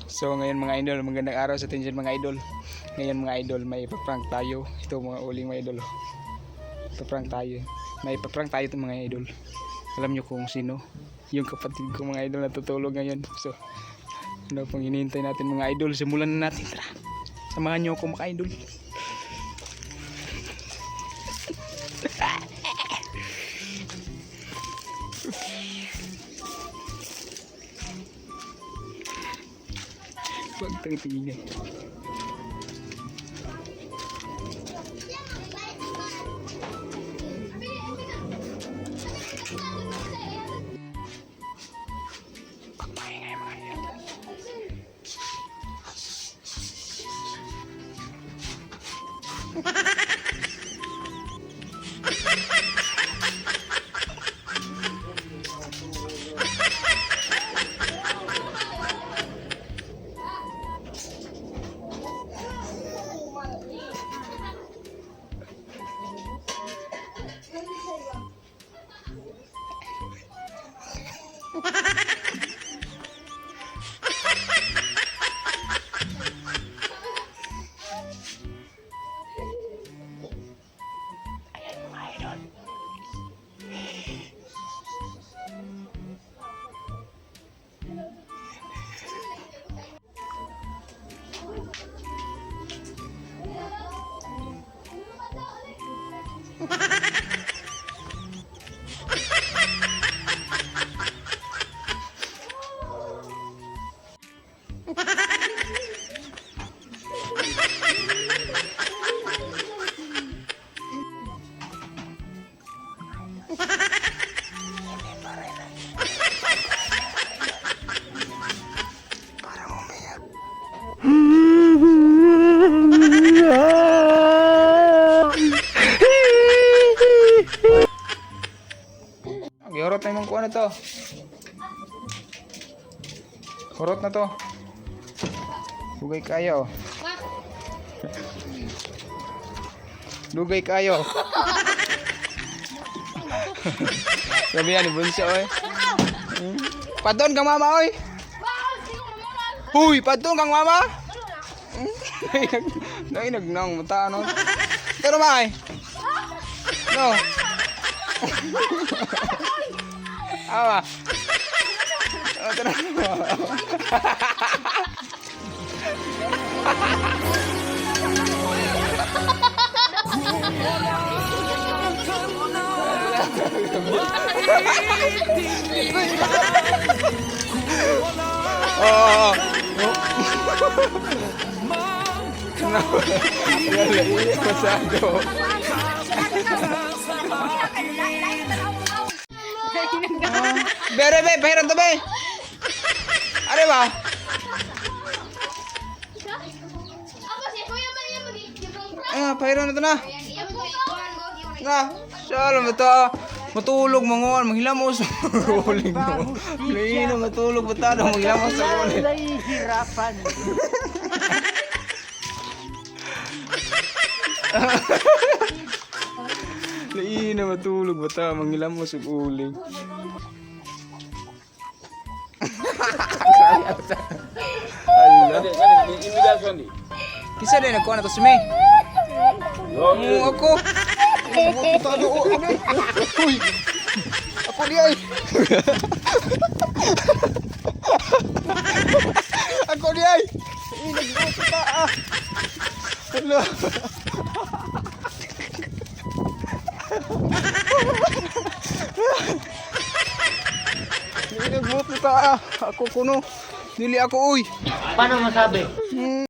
So ngayon, mga idol, magandang araw sa atin dyan, mga idol. Ngayon, mga idol, may ipaprank tayo. Ito mga uling, mga idol, oh. Ipaprank tayo. May ipaprank tayo itong mga idol. Alam nyo kung sino? Yung kapatid ko, mga idol, natutulog ngayon. So ano pang hinihintay natin, mga idol? Simulan na natin, tara. Samahan nyo ako, mga idol. Huwag tayong tingin. Pagpahinga yung mga idol. Ayan, mga idol. Parang umiyak. Gihurot na imong kuha na to. Hurot na to. Dugay kayo. Dugay kayo. Sabi yan, bunso oy. Padon kang mama oy. Huy, padon kang mama. Nay nagnang mata ano. Pero may. No. Awa. Oh, tara. Oo. No. Pasado. Bere be, pahiran to be. Are ba? Ah, pahiran na to na. Na, salo mo to. Matulog mo ngon, manghilamos. Uling mo. Lain matulog mo ta, manghilamos sa uling. Nahihirapan. Lain na matulog ba ta, manghilamos og uling. Ala. Kisa din nagkuha na to sumi. Oo, ako. Uy. Ako di ay. Ako di ay. Ay, nagbuto ta ah. Hala. Ay, nagbuto ta ah. Ako kuno. Dili ako uy. Paano masabi? Hmm.